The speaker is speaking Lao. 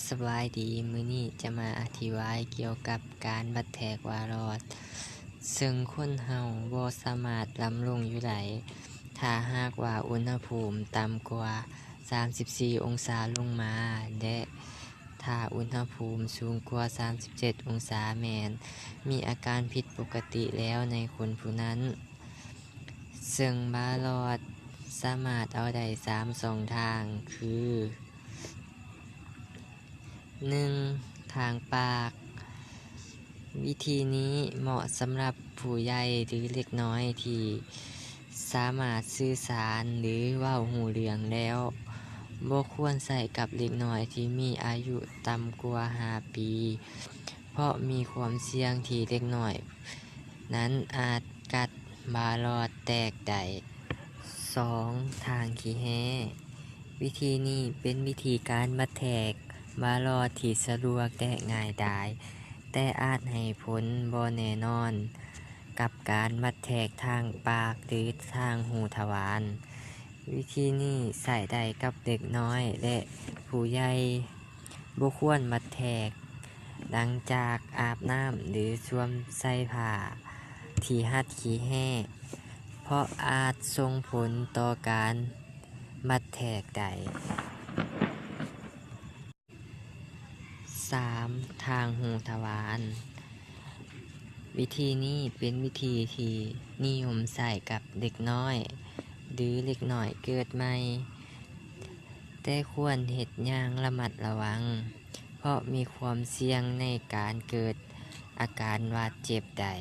ສະບາຍດີ, ມື້ນີ້ຈະມາອະທິບາຍກ່ຽວກັບການວັດແທກວາລອດ, ເຊິ່ງຄົນເຮົາບໍ່ສາມາດດຳລົງຢູ່ໄດ້ ຖ້າຫາກວ່າອຸນຫະພູມຕ່ຳກວ່າສາມສິບສີ່ອົງສາລົງມາ ແລະ ຖ້າອຸນຫະພູມສູງກວ່າສາມສິບເຈັດອົງສາ ແມ່ນມີອາການຜິດປົກກະຕິແລ້ວໃນຄົນຜູ້ນັ້ນ. ເຊິ່ງວາລອດສາມາດເອົາໄດ້ສາມຊ່ອງທາງ ຄື ໜຶ່ງ ທາງປາກ. ວິທີນີ້ເໝາະສຳລັບຜູ້ໃຫຍ່ ຫຼື ເດັກນ້ອຍທີ່ສາມາດສື່ສານ ຫຼື ເວົ້າຮູ້ເລື່ອງແລ້ວ. ບໍ່ຄວນໃຊ້ກັບເດັກນ້ອຍທີ່ມີອາຍຸຕ່ຳກວ່າຫ້າປີ ເພາະມີຄວາມສ່ຽງທີ່ເດັກນ້ອຍນັ້ນອາດກັດວາລອດແຕກໄດ້. ສອງ ທາງຂີ້ແຮ້. ວິທີນີ້ເປັນວິທີການວັດແທກວາລອດທີ່ສະດວກ ແລະ ງ່າຍດາຍ, ແຕ່ອາດໃຫ້ຜົນບໍ່ແນ່ນອນກັບການວັດແທກທາງປາກ ຫຼື ທາງຮູທະວານ. ວິທີນີ້ໃຊ້ໄດ້ກັບເດັກນ້ອຍ ແລະ ຜູ້ໃຫຍ່. ບໍ່ຄວນວັດແທກຫຼັງຈາກອາບນ້ຳ ຫຼື ສວມໃສ່ຜ້າທີ່ຮັດຂີ້ແຮ້ ເພາະອາດສົ່ງຜົນຕໍ່ການວັດແທກໄດ້. ສາມ ທາງຮູທະວານ. ວິທີນີ້ເປັນວິທີທີ່ນິຍົມໃຊ້ກັບເດັກນ້ອຍ ຫຼື ເດັກນ້ອຍເກີດໃໝ່, ແຕ່ຄວນເຮັດຢ່າງລະມັດລະວັງ ເພາະມີຄວາມສ່ຽງໃນການເກີດອາການບາດເຈັບໄດ້.